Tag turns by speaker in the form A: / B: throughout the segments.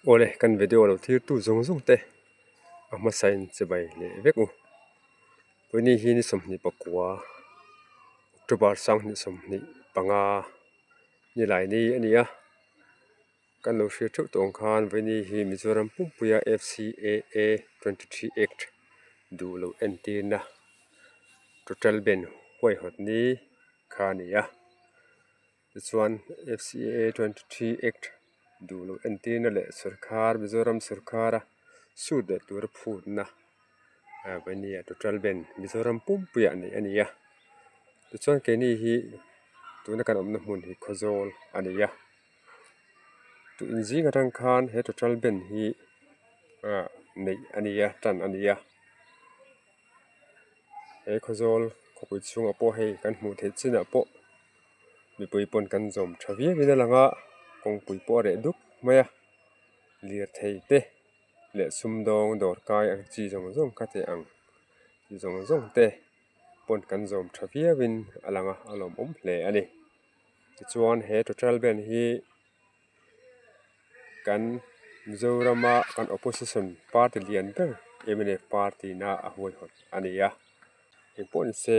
A: Awle kan video lo thlir tu zawng zawng te a hmasa in chibai leh vek u. Pawini hi ni 24 October 2025 nilai ni a ni a. Kan lo hriat theuh tawh ang khan Vawini hi Mizoram pumpuia FCAA 23 Act duh loh entirna Total Ban huaihawt ni kha a ni a. Tichuan FCAA 23 Act duh loh entirna leh sorkar Mizoram sorkara sut leh tura phutna Vawini Total Ban Mizoram pumpuiah neih a ni a. Tichuan keini hi tuna kan awmna hmun hi Khawzawl a ni a. Tih zing atang khan he total ban hi ah neih a ni a tan a ni a he khawzawl khawpui chhungah pawh hei kan hmuh theih chinah pawh mipui pawn kan zawm tha viau in a lang a kawngpui pawh a reh dup mai a lirthei te leh sumdawng dawr kai ang chi zawng zawng kha teh ang chi zawng zawng te pawn kan zawm tha viau in a lang a a lawmawm hle a ni. Tichuan he total band hi kan Mizorama kan opposition party lian ber mnf party na a huaihawt a ni a engpawh ni se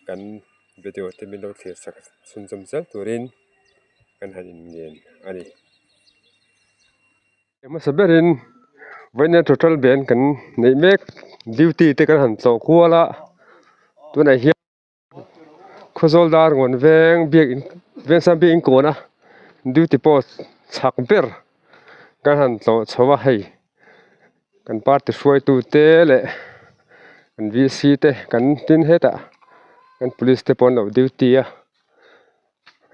A: kan video te min lo thlir sak chhunzawm zel turin kan han inngen a ni. Hmasa berin vawiin total band kan neih mek duty te kan han tlawh kual a tunah hian. Khawzawl dar ngawn veng biakin vengsang biakin kawn a duty post chhak ber kan han tlawh chho a hei kan party hruaitu te leh kan VC te kan tin hetah kan police te pawh an lo duty a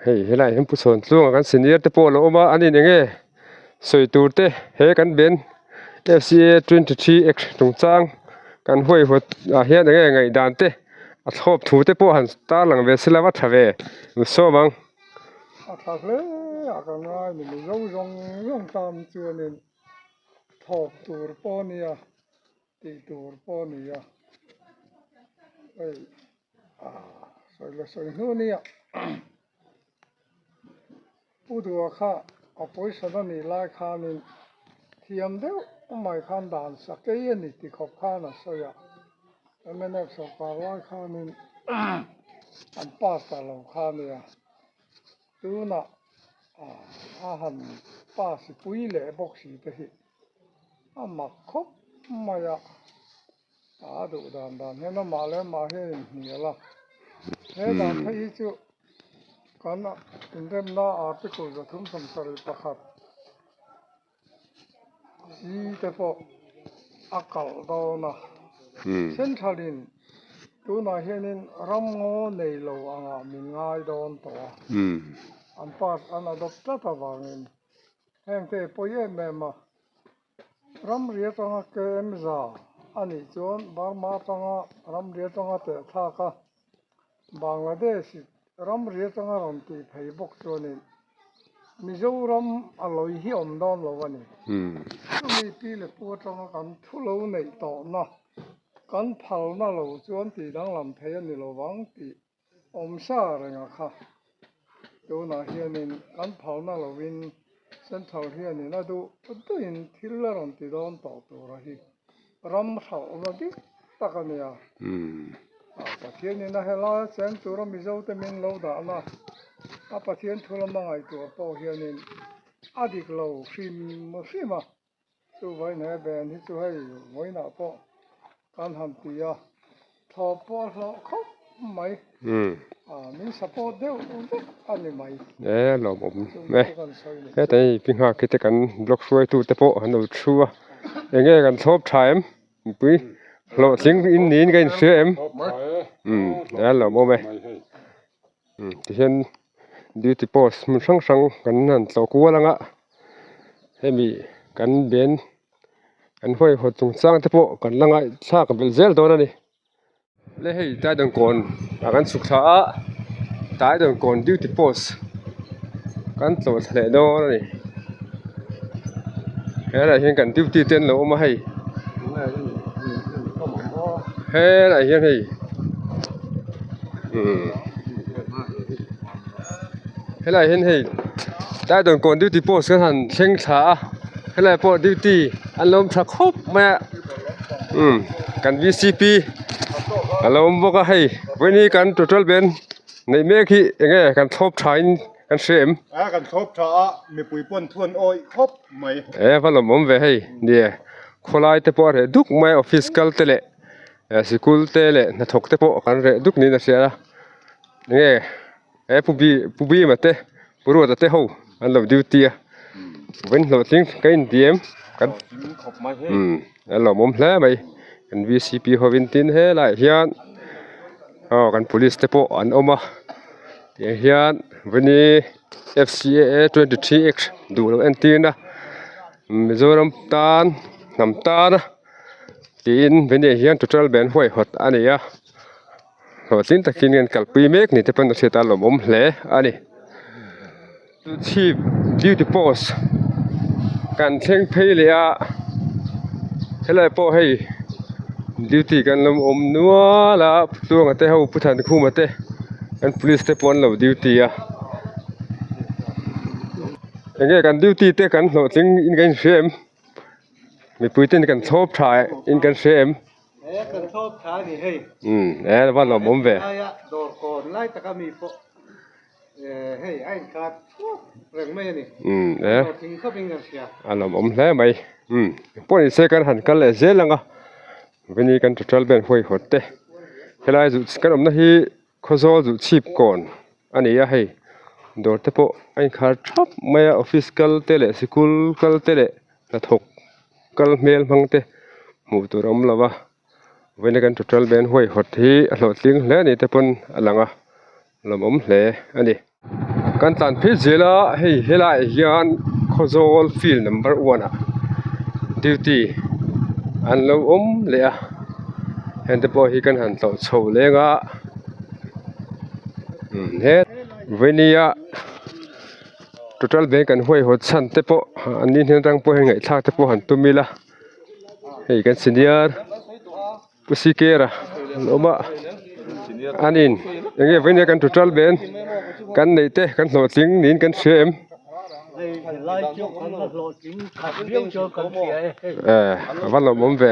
A: hei helaiah hian pu chhuan tluanga kan senior te pawh a lo awm a an in eng nge sawi tur te he kan ben F C A 23 act chungchang kan huaihawt ah hian eng nge ngaihdan te a thlawp thu te pawh han tar lang ve sela va tha ve an sawm ang.
B: A tha hle a ka ngai ni mizo zawng zawng tan chuanin thlawp tur pawh a nia tih tur pawh a ni a hei. Sawi la sawi hnu nia Pu Dua kha a pawisa na nih lai khanin thiam deuh mai khan dan sakei a ni ti khawp khan a sawi a, mnf sawrkar lai khanin an pass ta lo kha nia, tunah a han pass i pui leh bawk si te hi a mak khawp mai a. A duh dan dan hian amah leh amah hi a inhnial a, he dan phei hi chu kan inremna article 371 C te pawh a kalh dawn a, central in tunah hianin ramngaw nei lo angah min ngai dawn tawh a, an pass an adopt tlat avangin heng te pawi em em a. Ramri atanga KM za a nih chuan Burma atanga ramri atanga teh thlak a, Bangladesh ramri atanga rawn tih phei bawk chuanin Mizoram a lawi hi awm dawn lo a ni. Chumi pi leh pu atanga kan thu lo neih tawhna, kan phalna lo chuan tih danglam thei a ni lovang tih Awm sa renga kha tunah hianin kan phalna lovin Central hianin a duh duhin thil a rawn ti dawn tawh tura hi ram hralhna dik tak a nia. Pathianin a helaia cheng tura Mizote min lo dahna a Pathian thu lama ngaihtuah pawh hianin a dik lo hrim hrim a. Chuvain he ben hi chu hei vawiinah pawh kan han ti a, thlawp pawh a hlawh khawp mai. Min support deuh vek a ni mai.
A: E lawmawm e. Heta hei pi nghak hi te kan block hruaitu te pawh an lo thu a. Enge kan thlawp tha em? Mipui hlawhtling in niin ka inhria em? E lawmawm e. Tihian duty post hmun hrang hrang kan han tlawh kual ang a hemi kan ben kan huaihawt chungchang te pawh kan la ngaihthlak belh zel dawn a ni le hei Taidawnkawn ah kan chhuk thla a Taidawnkawn duty post kan tlawh thla leh dawn a ni helaiah hian kan duty te an lo awm a hei helaiah hian hei. Helaiah hian hei Taidawnkawn duty post kan han thleng thla a. Helai pawh duty an lo awm tha khawp mai a umm kan V C P a lo awm bawk a hei vawiin hi kan total band neih mek hi eng nge kan thlawp tha in kan hria em?
C: A kan thlawp tha a mipui pawn thuan awih khawp mai.
A: E va lawmawm ve hei nia khawlai te pawh a reh duk mai a office kal te leh sikul te leh hnathawk te pawh kan reh duk niin a hria a eng nge he pu bi pu bima te pu ruata te ho an lo duty a vawiin hlawhtling ka inti em kan umm a lawmawm hle mai kan V C P hovin tin helaiah hian aw kan police te pawh an awm a tiang hian vawiin F C A A 23 x duh loh entirna Mizoram tan hnam tana tiin vawiin hian total ban huaihawt a ni a. Hlawhtling takin kan kalpui mek ni te pawn a hriat a lawmawm hle a ni. Chhip duty post kan thleng phei leh a helai pawh hei duty kan lo awm nual a Tluanga te ho Pu Thankhuma te an police te pawh an lo duty a enge kan duty te kan hlawhtling in kan inhria em mipui ten kan thlawp tha in kan hria em.
D: He kan thlawp tha a ni hei.
A: Umm e a va lawmawm ve.
D: Aia dawr kawn lai taka mi pawh hei a inkar thuak reng mai a ni.
A: Umm e.
D: Dawr thing khawp in kan hria.
A: A lawmawm hle mai. Umm pawh ni se kan han kal leh zel ang a. Veni kan total band huaihawt te helai zu kan awmna hi Khawzawl duh chhip kawn a ni a hei dawr te pawh a inkhar thap mai a office kal te leh sikul kal te leh hnathawk kal hmel hmang te hmuh tur a awm lo va vawiin a kan total band huaihawt hi a hlawhtling hle a ni te pawn a lang a lawmawm hle a ni. Kan tlan phei zel a hei helaiah hian Khawzawl field number one ah duty an lo awm leh a heng te pawh hi kan han tlawh chho leng a he vawini a total bank an huaihawt chhan te pawh an ni hnen atang pawh hian ngaihthlak te pawh han tum ila hei kan senior. Pu Sikera an awm a an in eng nge vawiin kan total ben kan neih te kan hlawhtling niin kan hria em eh a va lawmawm ve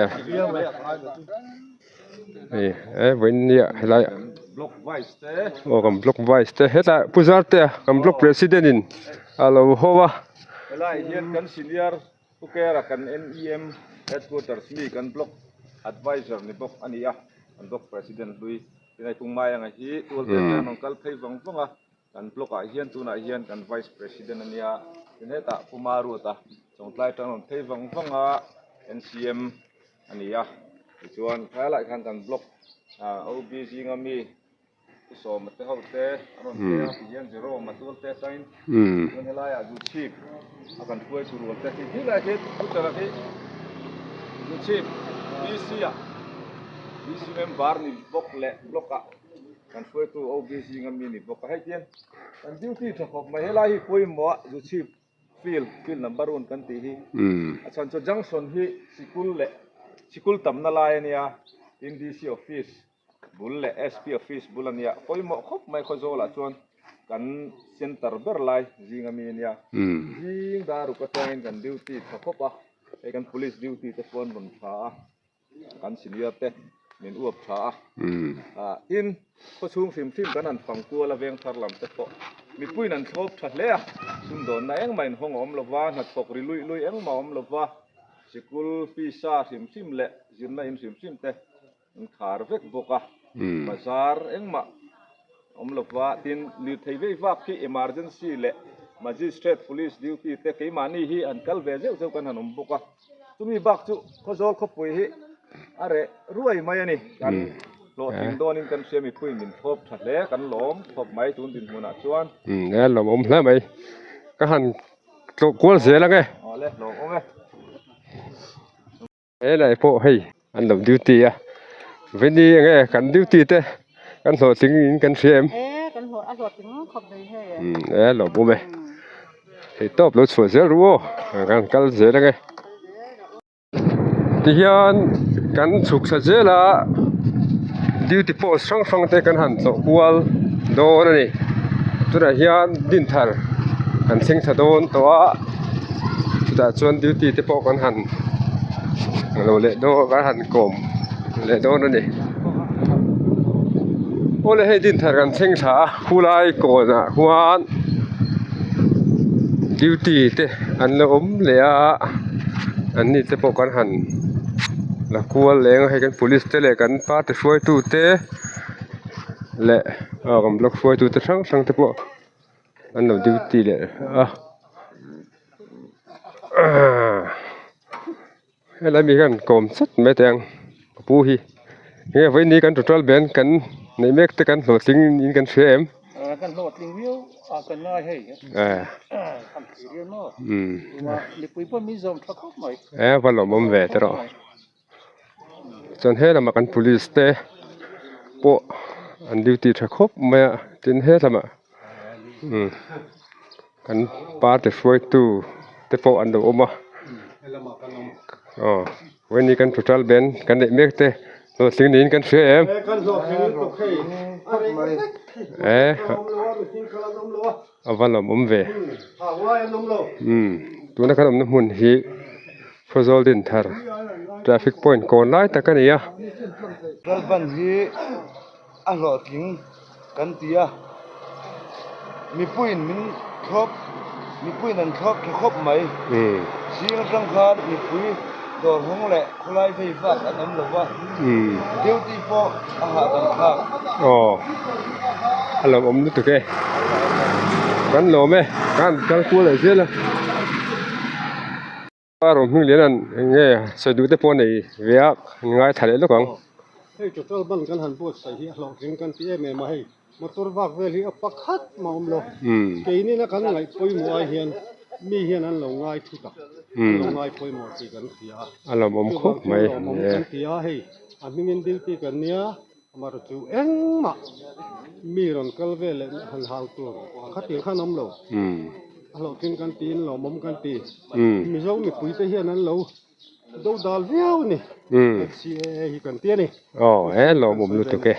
A: hei e vawiin nia helai aw kan block vice te hetah Pu Zartea kan block president in a lo haw a.
E: Pu Kera kan NEM Headquarters mi kan Block Adviser ni bawk a ni a, kan Block President hlui Tinai Kung Maianga hi tualte atang rawn kal phei vang vang a, kan Block ah hian tunah hian kan Vice President a nia, tin hetah Pu Maruata Chawngtlai atang rawn phei vang vang a, NCM a ni a, tichuan khailaiah khan kan Block OB zinga mi Pu Sawma te ho te a rawn phei a tihian Jerome a tual te atangin chuan helaiah Zuchhip a kan hruai chu rual te khi khilai khi Puchara khi Zuchhip DC ah DC member ni bawk leh block ah kan hruaitu OB zinga mi ni bawk a hei tihian kan duty tha khawp mai helai hi pawimawh a Zuchhip field field number one kan tih hi a chhan chu junction hi sikul leh sikul tamna lai a nia tin DC office bul leh SP office bul a nia pawimawh khawp mai Khawzawlah chuan kan center ber lai zing ami a nia zing dar ruk atangin kan duty tha khawp a hei kan police duty te pawh an rawn tha a kan senior te min uap tha a ah tin khawchhung hrim hrim kan han fang kual a veng thar lam te pawh mipuiin an thlawp tha hle a sumdawnna engmah inhawng a awm lova hnathawk ri luih luih engmah a awm lova sikul fees-a hrim hrim leh zirna in hrim hrim te An khar vek bawk a, bazar engmah awm lova, tin lirthei vei vak khi emergency leh magistrate police duty te keimahni hi an kal ve zeuh zeuh kan han awm bawk a, chumi bak chu Khawzawl khawpui hi a reh ruai mai a ni, kan hlawhtling dawnin kan hria mipuiin min thlawp tha hle kan lawm khawp mai tun dinhmunah chuan.
A: Umm e lawmawm hle mai, ka han tlawh kual zel ang e.
E: Awle hlawmawm e.
A: Helai pawh hei an lo duty a veni enge kan duty te kan hlawhtling in kan hria em umm e a lawmawm e hei tawp lo chhuah zel ru aw kan kal zel ange tihian kan chhuk thla zel a duty post hrang hrang te kan han tlawh kual dawn a ni tunah hian dinthar kan thleng thla dawn tawh a. Chutah chuan duty te pawh kan han lo leh dawn kan han kawm leh dawn a ni. Awle hei Dinthar kan thleng thla a khulai kawnah khuan duty te an la awm leh a an ni te pawh kan han la kual leng a hei kan police te leh kan party hruaitu te leh aw kan block hruaitu te hrang hrang te pawh an lo duty leh a helai mi hian kawm chat mai teh ang ka pu hi enge vawiin ni kan total band kan neih mek te kan hlawhtling in kan hria em
D: kan hlawhtling viau a kan ngai hei kan thlir hian maw mipui pawh min zawm tha khawp mai
A: e va lawmawm ve te rawh. Chuan he lamah kan police te pawh an duty tha khawp mai a tin he lamah umm kan party hruaitu te pawh an lo awm a aw vawiin kan total band kan neih mek te hlawhtling niin kan hria em eh a va lawmawm ve umm tuna kan awmna hmun hi. Khawzawl Dinthar traffic point kawn lai tak a ni a.
D: Lalpan hi a hlawhtling kan ti a, mipuiin min thlawp, mipuiin an thlawp tha khawp mai. Zing atang khan mipui dawr hawng leh khawlai vei vak an awm lo va, duty pawh a hahdam thlak.
A: Aw, a lawmawm lutuk e. Kan lawm e, kan kal kual leh zel a. A rawn hming lian an eng nge sawi duh te pawh a nei ve a an ngaithla leh lawk ang.
D: Hei total ban kan han buatsaih hi a hlawhtling kan ti em em a hei motor vak vel hi a pakhat mah awm lo keinin a kan ngaih pawimawh ai hian mi hian an lo ngai thu tak an lo ngai pawimawh tih kan hria a
A: a lawmawm khawp mai
D: lawmawm kan ti a hei a hmingin duty kan nia amaherawhchu chu engmah mi rawn kal vel leh han hau tur khatiang khan awm lo. A hlawhtling kan tiin lawmawm kan ti. Mizo mipuite hian an lo do dal viau a ni. FCAA hi kan ti a ni.
A: Aw he lawmawm lutuk e.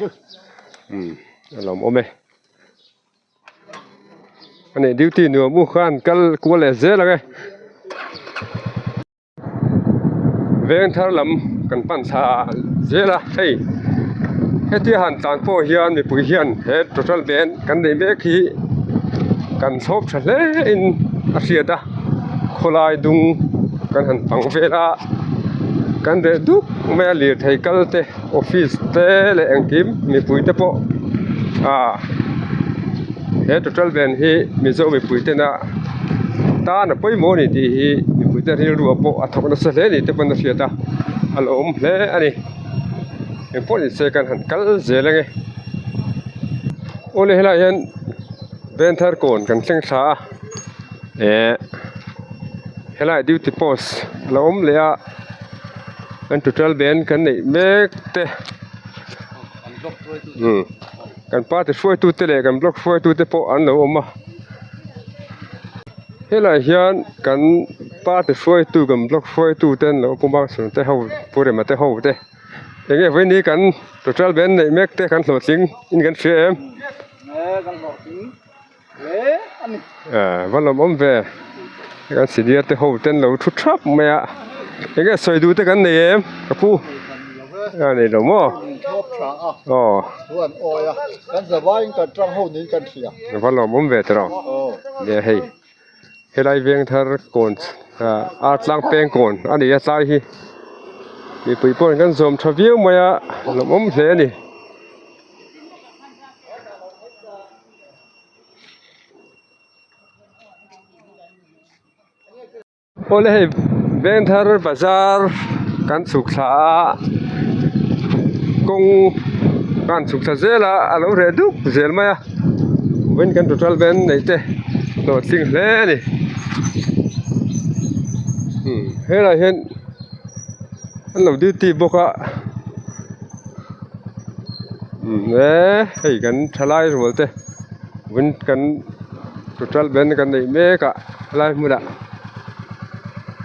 A: A lawmawm e. A nih duty nuam u khan kal kual leh zel ang e. Veng thar lam kan pan thla zel a hei hetia han tlan pawh hian mipui hian he total band kan neih mek hi kan thlawp tha hle in a hriat a khawlai dung kan han pang vel a kan reh duk mai a lirthei kal te office te leh engkim mipui te pawh ah he total band hi mizo mipui tena tan a pawimawh a ni tih hi mipui te rilru ah pawh a thawk nasa hle a ni te pawn a hriat a a lo awm hle a ni engpawh ni se kan han kal zel ange awle helaiah hian Venthar kawn kan thleng thla a eh helaiah duty post a lo awm leh a kan total band kan neih mek te umm kan party hruaitu te leh kan block hruaitu te pawh an lo awm a. Helaiah hian kan party hruaitu kan block hruaitu te an lo pawm a chhungte ho Pu Rema te ho te eng nge vawiin hi kan total band neih mek te kan hlawhtling in kan hria em va lawmawm ve kan senior te ho te an lo thu thap mai a eng nge sawi duh te kan nei em ka pu a nei lo maw aw. Va lawmawm ve tawh nia hei helai veng thar kawn ah tlang peng kawn a ni a tlai hi mipui pawhin kan zawm tha viau mai a lawmawm hle a ni. Awle hei Vengthar bazar kan chhuk thla a kawng kan chhuk thla zel a a lo reh duk zel mai a vawiin kan total van neih te hlawhtling hle a ni umm helaiah hian an lo duty bawk a umm e hei kan thalai rual te vawiin kan total van kan neih mek a. Helai hmunah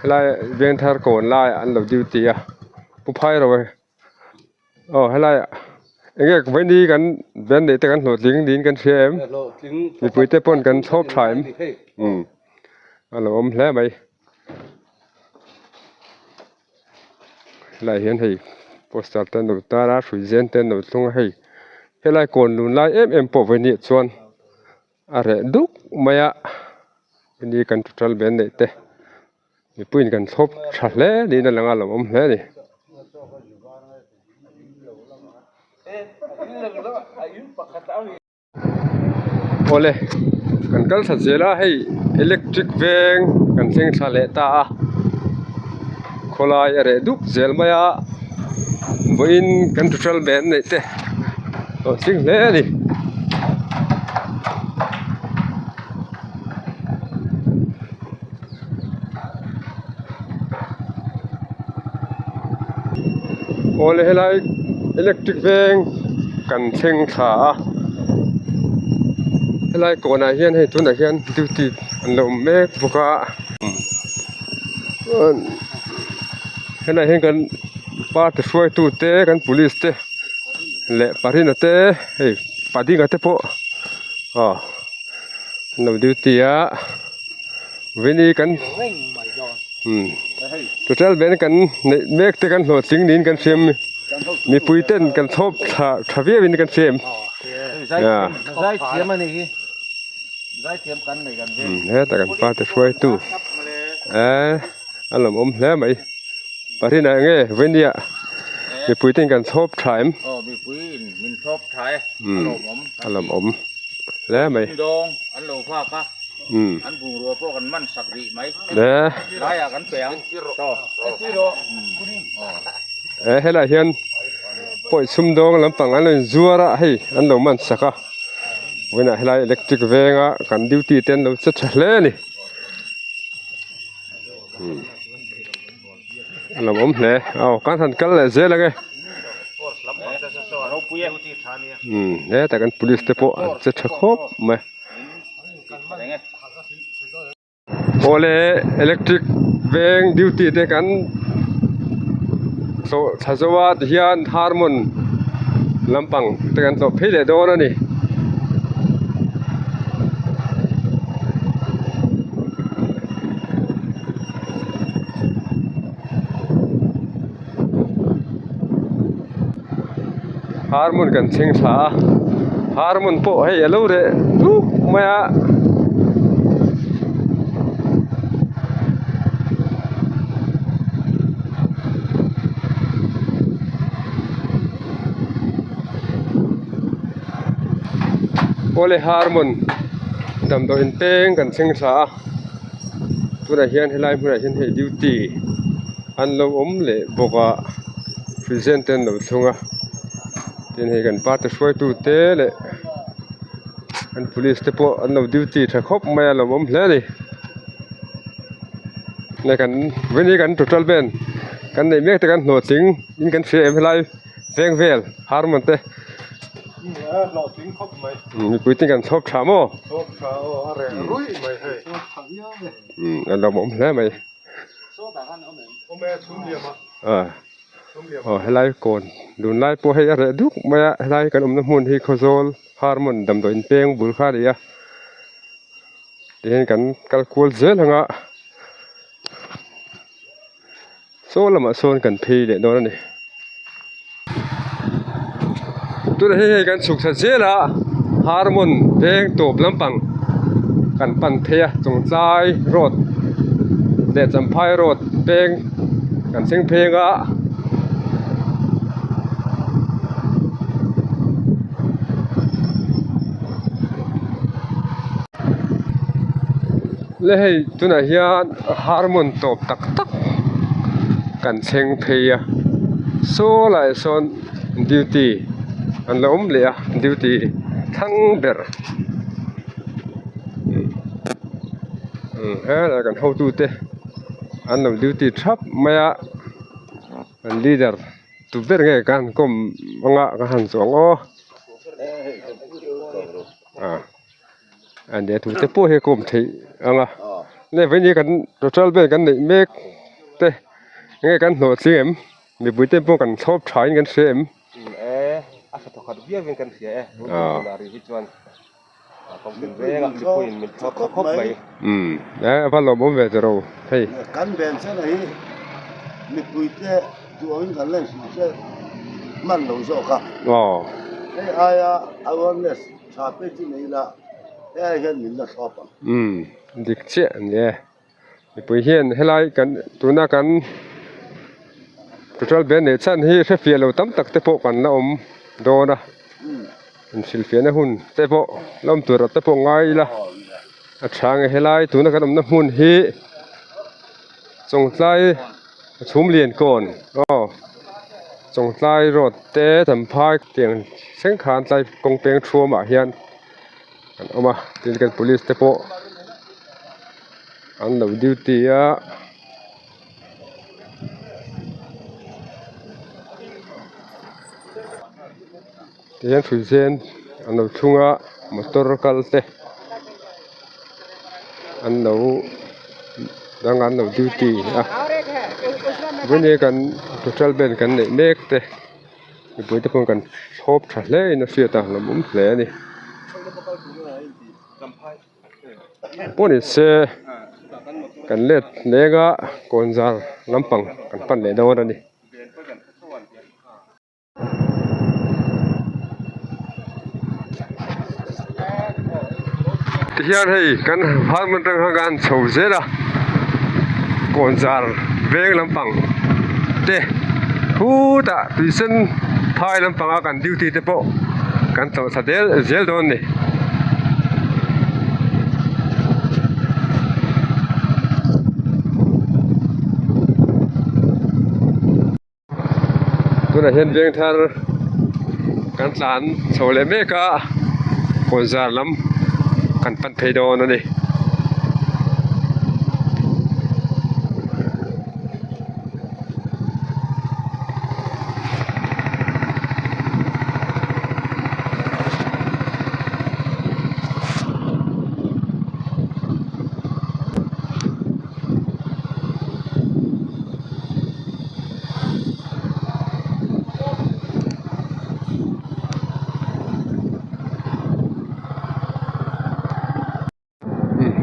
A: helai Vengthar kawn laiah an lo duty a pu phai ro e aw helaiah eng nge vawiin kan van neih te kan hlawhtling niin kan hria em mipui te pawn kan thlawp tha em umm a lo awm hle mai. Helaiah hian hei poster te an lo tar a hrui zen te an lo thlung a hei helai kawn lun lai em em pawh vawiin chuan a reh duk mai a hemi kan total band neih te mipuiin kan thlawp tha hle niin a lang a a lo awm hle a ni. Awle kan kal thla zel a hei electric veng kan thleng thla leh ta a khawlai a reh dup zel mai a vawiin kan total band neih te a tling hle a ni. Awle helai electric veng kan thleng thla a helai kawnah hian hei tunah hian duty an lo awm mek bawk a helaiah hian kan party hruaitu te kan police te leh parina te hei padinga te pawh aw an lo duty a. Vini kan umm total ven kan neih mek te kan hlawhtling niin kan hria mipui ten kan thlawp tha tha viau in kan hria em umm hetah kan pa te hruaitu eee a lawmawm hle mai pahnih ah enge Vini ah mipui ten kan thlawp tha em umm a lawmawm hle mai.
F: An bungrua pawh kan man sak rih mai. Laiah kan pe ang.
A: E helaiah hian pawi sumdawng lampang an lo inzuar a hei an lo man sak a vawiinah helai electric venga kan duty te an lo che tha hle a ni a lo awm hle aw kan han kal leh zel ang e hetah kan police te pawh an che tha khawp mai. Awle electric veng duty te kan tlawh thla zo a tihian harmon lampang te kan tlawh phei leh dawn a ni. Harmon kan thleng thla a harmon pawh hei a lo reh duk mai a. Awle harmon damdawiin peng kan thleng thla a tunah hian helai hmunah hian hei duty an lo awm leh bawk a present te an lo thlung a tin hei kan party hruaitu te leh an police te pawh an lo duty tha khawp mai a lo awm hle a ni hei kan vawini kan total vel kan neih mek te kan hlawhtling in kan hria em helai veng vel harmon te. Mipui te kan thlawp tha maw?
C: Thlawp tha aw a reh ruih mai hei.
A: Umm a lawmawm hle mai.
C: Awm e chhum liam ah.
A: Aw helai kawn dun lai pawh hei a reh duk mai a helai kan awmna hmun hi Khawzawl Harmon damdawiin peng bul kha a ni a tihian kan kal kual zel ang a saw lamah sawn kan phei leh dawn a ni. Tunah hian hei kan chhuk thla zel a harmon veng tawp lampang kan pan phei a chawngtlai road leh champhai road peng kan thleng pheng a. Le hei tunah hian harmon tawp tak tak kan thleng phei a saw laiah sawn duty an lo awm leh a duty thlang ber helai kan hotute an lo duty thap mai a an leader tu ber nge kan kawm anga ka han zawh ang aw ah. A nia thu te pawh hi a kawm theih ang a nge vawiin hi kan total vel kan neih mek te nge kan hlawhtling em mipui te pawh kan thlawp tha in kan hria em.
E: E a tha thawkhat viau in kan hria e tun tunah rih hi chuan kawngtin rengah mipuiin min thlawp tha khawp mai.
A: E a va lawmawm ve tawh ro hei.
G: Kan ven chhan hi mipui te. Duh angin kan la inhrilh hreh hman lo zawk a. Hei aia awareness tha phei chu nei ila hei ai hian min la thlawp ang.
A: Umm dik chiah a ni e. Mipui hian helai kan tuna kan petrol band neih chhan hi hrefiah lo tam tak te pawh kan la awm dawn a. Inhrilhfiahna hun te pawh la awm tur te pawh ngai ila a tha ang e. Helai tuna kan awmna hmun hi Chawngtlai chhum lian kawn aw Chawngtlai road te Champhai tiang thleng khan tlai kawng peng thuamah hian an awm a tin kan police te pawh an lo duty a. Tihian hruizen an lo thlung a motor kal te an lo dang an lo duty a vawin hi kan petrol band kan neih mek te mipui te pawh kan thlawp tha hle in a hriat a lawmawm hle a ni. Pawh ni se kan let leng a kawnzar lampang kan pan leh dawn a ni. Tihian hei kan hman atang khan kan chho zel a kawnzar veng lampang te khutah tui sen phai lampanga kan duty te pawh kan chawlh thla del zel dawn a ni. Tunah hian veng thar kan tlan chho leh mek a kawlzar lam kan pan phei dawn a ni.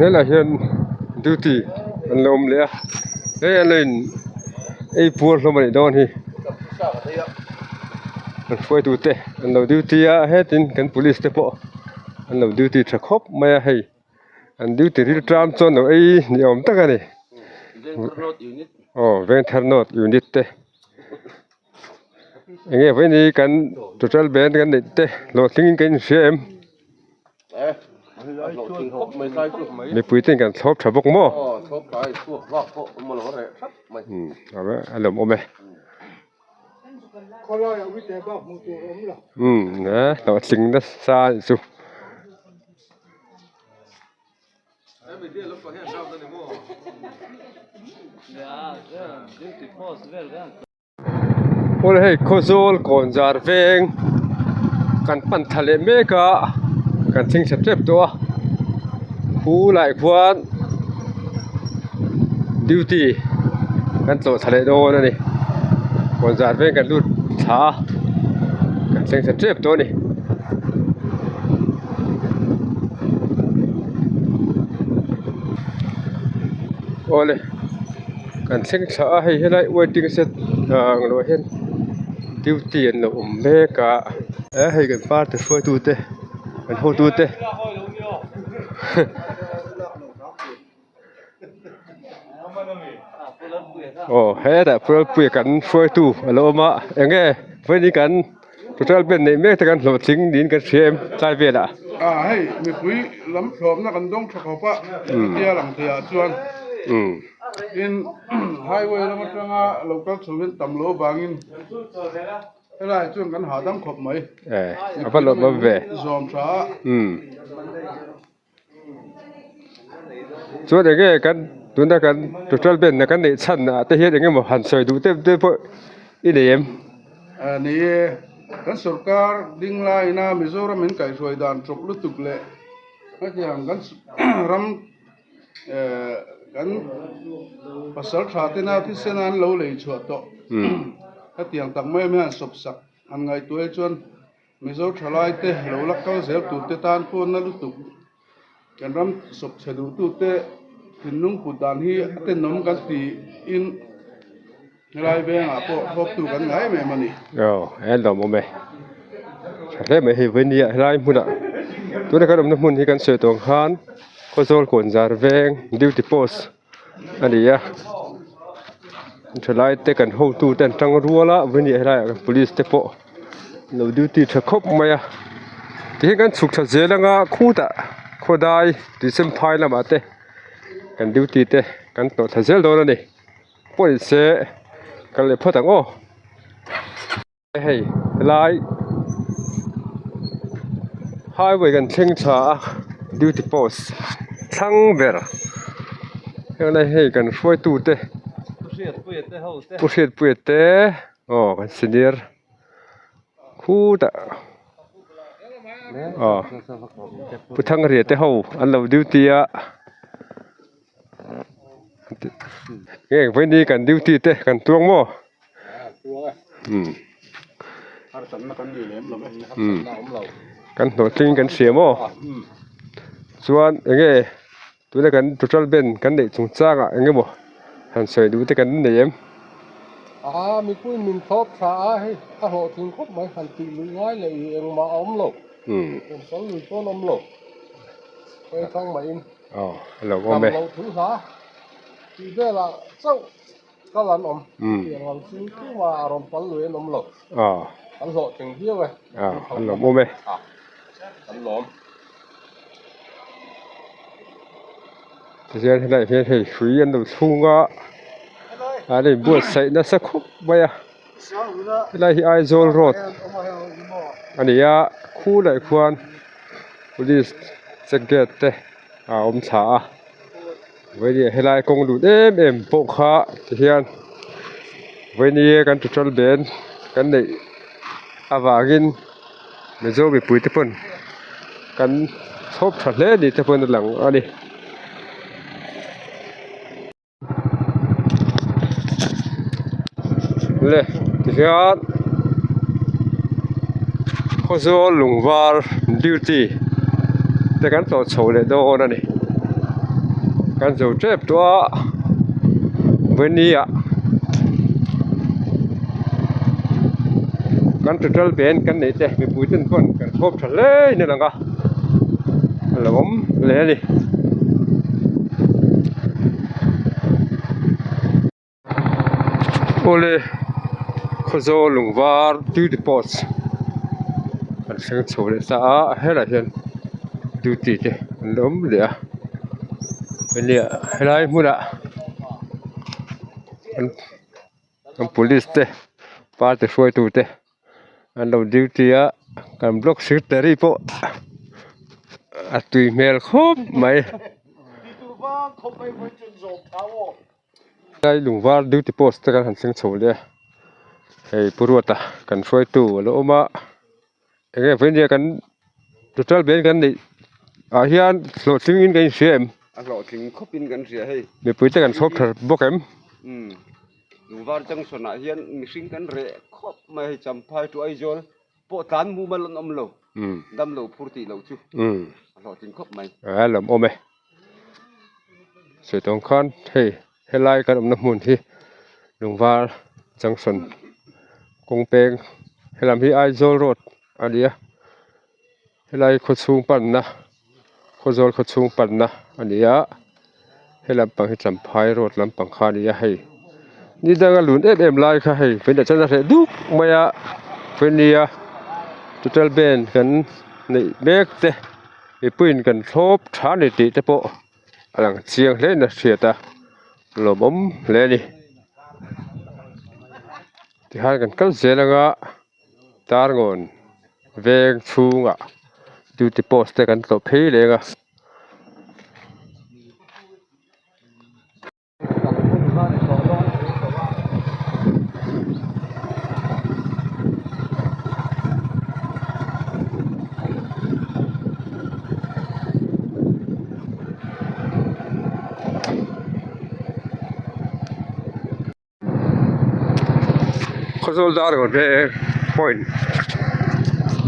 A: Helaiah hian duty an lo awm leh a hei an lo in ei puar hlawm a nih dawn hi an hruaitu te an lo duty a hetin kan police te pawh an lo duty tha khawp mai a hei. An duty ril tram chuan lo ei ni awm tak a ni. Aw Vengthar North unit te enge vawiin hi kan total band kan neih te hlawhtling in kan inhria em? Mipui ten kan thlawp tha bawk maw? A lawmawm e. Umm hlawhtling nasa a nih chu. Awle hei Khawzawl Kawnzar veng kan pan thla leh mek a kan thleng thla tep tawh a khu lai khuan duty kan tlawh thla leh dawn a ni Kawnzar veng kan lut thla a kan thleng thla tep tawh a ni. Awle kan thleng thla a hei helai waiting shed ang loh ah hian duty an lo awm mek a he hei kan party hruaitu te kan hotu te aw hetah pualpuia kan hruaitu a lo awm a eng nge vawiin hi kan petrol band neih mek te kan hlawhtling niin kan hria em tlai velah.
H: A hei mipui lam thlawpna kan dawng tha khawp a tia lang theiah chuan tin highway lam atanga lo kal chho hian tam lo avangin Helai chuan kan hahdam khawp mai.
A: A va lawmawm ve.
H: Zawm tha a.
A: Chuan eng nge kan tuna kan petrol band na kan neih chhan ah te hian eng emaw han sawi duh deuh deuh pawh i nei em?
H: Ni e, kan sorkar ding laina Mizoram in kaihhruai dan chawp lutuk leh hetiang kan ram kan pasal tha tena thisen an lo lei chhuah tawh hetiang tak mai hian sawpsak han ngaihtuah hi chuan Mizo thalaite lo la kal zel turte tan pawnna lutuk kan ram sawp chhe duhtute thinlung put dan hi a tenawm kan tiin Helai vengah pawh thlawptu kan ngah em em a ni.
A: Aw, a lawmawm e. Tha hle mai hei vawinia helai hmunah tuna kan awmna hmun hi kan sawi tawh ang khan Khawzawl Kawnzar veng duty post a ni a. Thalai te kan hotu te an tang rual a vawinia helaiah kan police te pawh an lo duty tha khawp mai a. Tihian kan chhuk tha zel anga khutah khawdai Tuisemphai lamah te kan duty te kan tlawh thla zel dawn a ni. Pawh se kal leh phawt ang aw. Hei helai highway kan thleng tha a duty post thlang ber heng hei kan hruaitu te pu hriatpuia te aw kan senior khutah aw pu thangria te ho an lo duty a. Nge vawiin hi kan duty te kan tuang maw kan hlawhtling kan hria maw chuan enge tuna kan total band kan neih chung changah eng emaw han sawi duh te kan nei em.
B: Aa mipui min thlawp tha a hei a hlawhtling khawp mai han tih luih ngai leh ih engmah a awm lo engsawi lui pawn awm lo hei thang maiin.
A: Aw a lo awm e.
B: Dam loh thu hla tih velah chauh kal an awm. Tiang ang chu tumah a rawn pal lui an awm lo.
A: Aw.
B: An hlawhtling viau e.
A: Aw an lawm awm e.
B: An lawm.
A: Tichuan helaiah hian hei hrui an lo chhung a, an inbuatsaih nasa khawp mai a. Helai hi Aizawl road a ni a khu leh khuan police check gate te a awm thla a vawiin helai kawng lut em em pawh kha tihian vawiin kan petrol band kan neih avangin Mizo mipui te pawn kan chhawp tha hle ni te pawn a lang a ni. Le tihian Khawzawl lungvar duty te kan tlawh chho leh dawn a ni kan zo tep tawh a vawini ah kan total band kan neih te mipui ten pawn kan thlawp tha hle in a lang a a lo awm hle a ni. Awle Khawzawl lungvar duty post an thleng chho leh ta a helaiah hian duty te an la awm leh a hei helai hmunah an police te party hruaitu te an lo duty a kan block secretary pawh a tui hmel khawp mai. Helai lungvar duty post te kan han thleng chho leh a hei Pu Ruata kan hruaitu a lo awm a eng nge vawiin kan total band kan neih ah hian hlawhtling in kan inhria em?
I: A hlawhtling khawp in kan hria hei.
A: Mipui te kan thlawp tha bawk em?
I: Umm Lungvar junction ah hian mihring kan reh khawp mai hei Champhai to Aizawl pawh tlan mumal an awm lo dam lo phur tih loh chu a hlawhtling khawp mai.
A: A lawmawm e. Sawi tawng khan hei helai kan awmna hmun hi Lungvar junction kawng peng helam hi Aizawl road a ni a helai khawchhung panna Khawzawl khawchhung panna a ni a helam pang hi Champhai road lampang kha a ni a hei ni danga lun em em lai kha hei vawiinah chuan a hreh duk mai a vawia total band kan neih mek te. Mipuiin kan thlawp tha a ni tih te pawh a lang chiang hle in a hriat a lawmawm hle a ni tikhan kan kal zel anga Tarngawn veng chhungah duty post te kan tlawh phei leng a. Khawzawl dar rawn ve point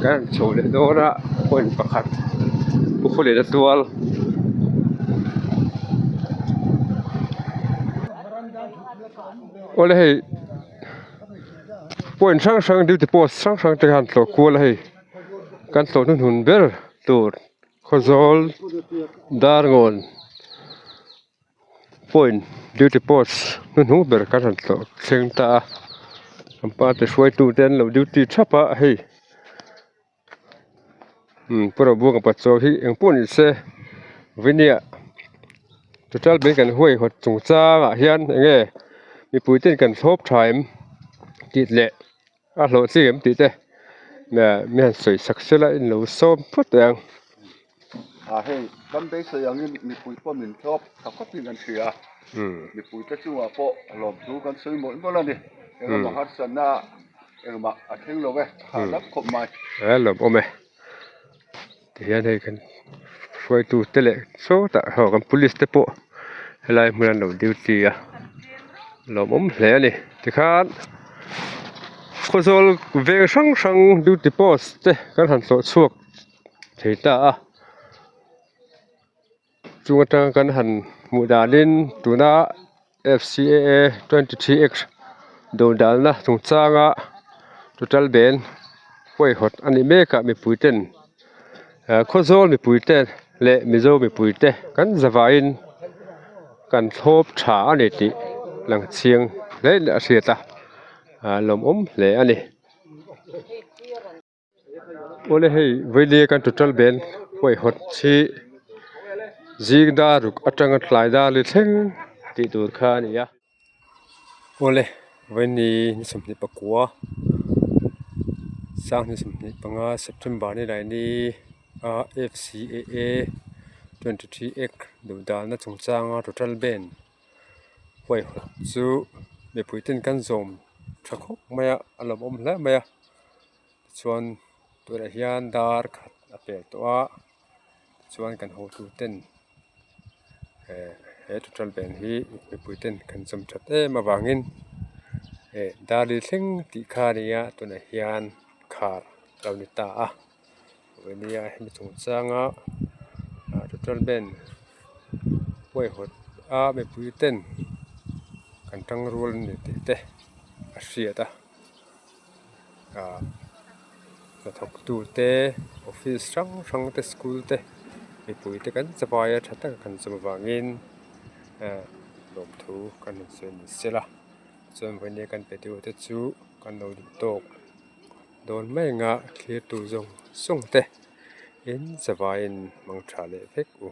A: kan chho leh dawn a point pakhat pu khawleh na tual. Awle hei. Point hrang hrang duty post hrang hrang te khan tlawh kual a hei kan tlawh hnuhnun ber tur Khawzawl Darngawn point duty post hnuhnung ber kan han tlawh thleng ta a an party hruaitu te an lo duty thap a hei umm pu Robuanga pachuau hi eng pawh ni se vawiniah total bank an huaihawt chungchang ah hian eng nge mipui ten kan thlawp tha em tih leh a hlawh chi em tih te mi han sawi sak sela in lo sawm phawt teh ang.
G: A hei kan beisei angin mipui pawh min thlawp tha khawpin kan hria a mipui te chungah pawh lawmthu kan sawi mawlh mawlh a ni engemaw harsatna engmah a thleng lo e hahdam khawp mai.
A: A lawmawm e tihian hei kan hruaitu te leh sawtah ho kan police te pawh helai hmun an lo duty a lawmawm hle a ni tikhan khawzawl veng hrang hrang duty post te kan han tlawh chhuak thei ta a chung atanga kan han hmuh danin tuna F_C_A_A 23 x dawhdalna chungchanga total band huaihawt a ni mek a mipui ten Khawzawl mipui te leh Mizo mipui te kan zavaiin kan thlawp tha a ni tih lang chiang hle a hriat a lawmawm hle a ni. Awle hei vawilia kan total band huaihawt hi zing dar ruk atanga tlai dar li thleng tih tur kha a ni a. Awle vawini ni 24 2025 September ni lai ni a F_C_A_A 23 act duhdahna chungchanga total band huaihawt chu mipui ten kan zawm tha khawp mai a a lawmawm hle mai a tichuan tunah hian dar khat a pel tawh a tichuan kan hotu ten eh he total band hi mipui ten kan zawm that em avangin eh dar li thleng tih kha a ni a tunah hian khar a lo ni ta a. Nia hemi chungchanga total band huaihawt a mipui ten kan tang rual a ni tih te a hriat a ah hnathawk tu te office hrang hrang te school te mipui te kan chawai a tha taka kan chawm avangin ah lawmthu kan rawn sawi ni sela chuan vawinia kan pe deuh te chu kan lo duh tawk. Dawn mai anga thlir tur zawng zawng te in zavaiin mang tha leh vek u.